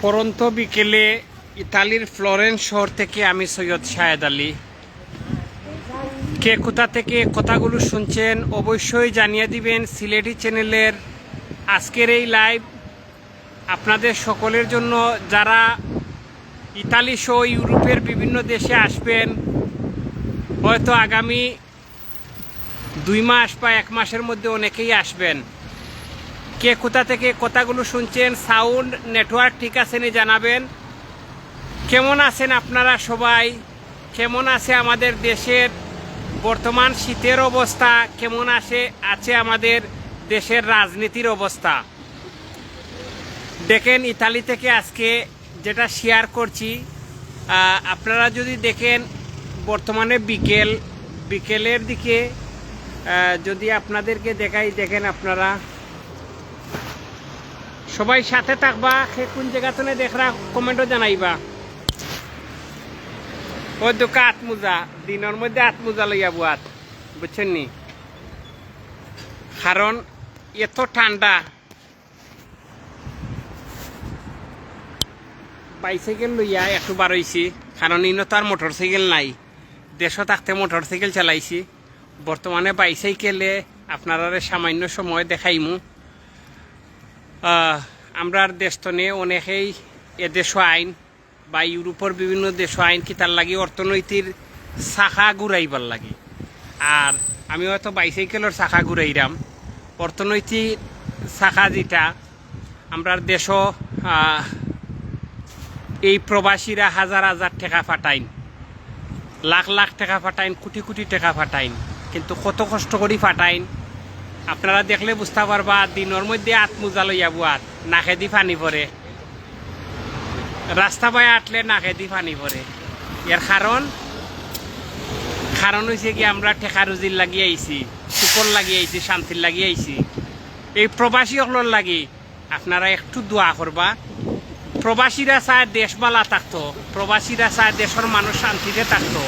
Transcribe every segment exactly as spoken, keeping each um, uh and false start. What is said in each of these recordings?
পড়ন্ত বিকেলে ইতালির ফ্লোরেন্স শহর থেকে আমি সৈয়দ শাহেদ আলী। কে কোথা থেকে কথাগুলো শুনছেন, অবশ্যই জানিয়ে দিবেন সিলেটি চ্যানেলের আজকের এই লাইভ। আপনাদের সকলের জন্য, যারা ইতালি সহ ইউরোপের বিভিন্ন দেশে আসবেন, হয়তো আগামী দুই মাস বা এক মাসের মধ্যে অনেকেই আসবেন। কে কোথা থেকে কথাগুলো শুনছেন, সাউন্ড নেটওয়ার্ক ঠিক আছে নি জানাবেন। কেমন আছেন আপনারা সবাই? কেমন আছে আমাদের দেশের বর্তমান শীতের অবস্থা? কেমন আছে আছে আমাদের দেশের রাজনীতির অবস্থা? দেখেন, ইতালি থেকে আজকে যেটা শেয়ার করছি, আহ, আপনারা যদি দেখেন, বর্তমানে বিকেল, বিকেলের দিকে, আহ, যদি আপনাদেরকে দেখাই, দেখেন আপনারা সবাই সাথে থাকবা। সে কোন জায়গা থেকে দেখরা, কমেন্টও জানাইবা। ও দোকা আত মোজা, দিনের মধ্যে আত মোজা লইয়া বুয়াত, বুঝছেন নি? কারণ এত ঠান্ডা। বাইসাইকেল লইয়া একটু বারইছি, কারণ ইনো তো আর মোটর সাইকেল নাই। দেশো থাকতে মোটর সাইকেল চালাইছি, বর্তমানে বাইসাইকেলে আপনারারে সামান্য সময় দেখাইমু। আহ, আমরার দেশ তনে অনেকেই এদেশো আইন বা ইউরোপর বিভিন্ন দেশো আইন কিতার লাগি, অর্থনীতির চাকা ঘুরাইবার লাগি। আর আমি হয়তো বাইসাইকেলর চাকা ঘুরাইরাম, অর্থনীতির চাকা যেটা আমরার দেশো, আহ, এই প্রবাসীরা হাজার হাজার টেকা পাঠাইন, লাখ লাখ টেকা পাঠাইন, কোটি কোটি টেকা পাঠাইন, কিন্তু কত কষ্ট করি পাঠাইন আপনারা দেখলে বুঝতা পারবা। দিনের মধ্যে আত মোজা লইয়া বুয়াত, নাকেদি পানি পড়ে, রাস্তা বায় আটলে নাকেদি পানি পড়ে। এর কারণ, কারণ অইছে কি, আমরা টেকা রুজির লাগি আইছি, সুখর লাগি আইছি, শান্তির লাগি আইছি। এই প্রবাসী অকলর লাগি আপনারা একটু দোয়া করবা। প্রবাসীরা চায় দেশ বালা থাকতো, প্রবাসীরা চায় দেশর মানুষ শান্তিতে থাকতো,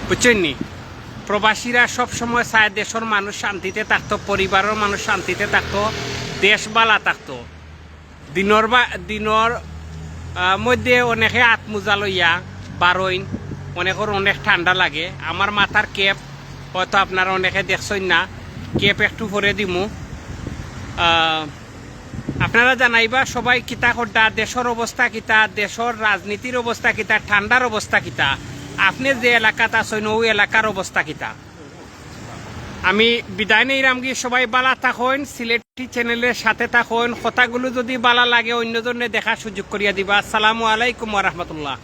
বুঝছেন নি? প্রবাসীরা সব সময় চায় দেশর মানুষ শান্তিতে থাকতো, পরিবারর মানুষ শান্তিতে থাকতো, দেশ বালা থাকতো। দিনর বা-, দিনর, আহ, মধ্যে অনেকে আত মোজা লইয়া বারইন, অনেকর অনেক ঠান্ডা লাগে। আমার মাথার ক্যাপ হয়তো আপনারা অনেকে দেখছইন না, ক্যাপ একটু পরে দিমু। আহ, আপনারা জানাইবা সবাই কিতা কররা, দেশর অবস্থা কিতা, দেশর রাজনীতির অবস্থা কিতা, ঠান্ডার অবস্থা কিতা। আপনি যে এলাকাত আছইন, ওই এলাকার অবস্থা কিতা। আমি বিদায় নেইরামগি, সবাই বালা থাকইন, সিলেটি চ্যানেলের সাথে থাকইন। কথাগুলো যদি বালা লাগে, অন্যজনরে দেখার সুযোগ করিয়া দিবা। আসসালামু আলাইকুম ওয়া রাহমাতুল্লাহ।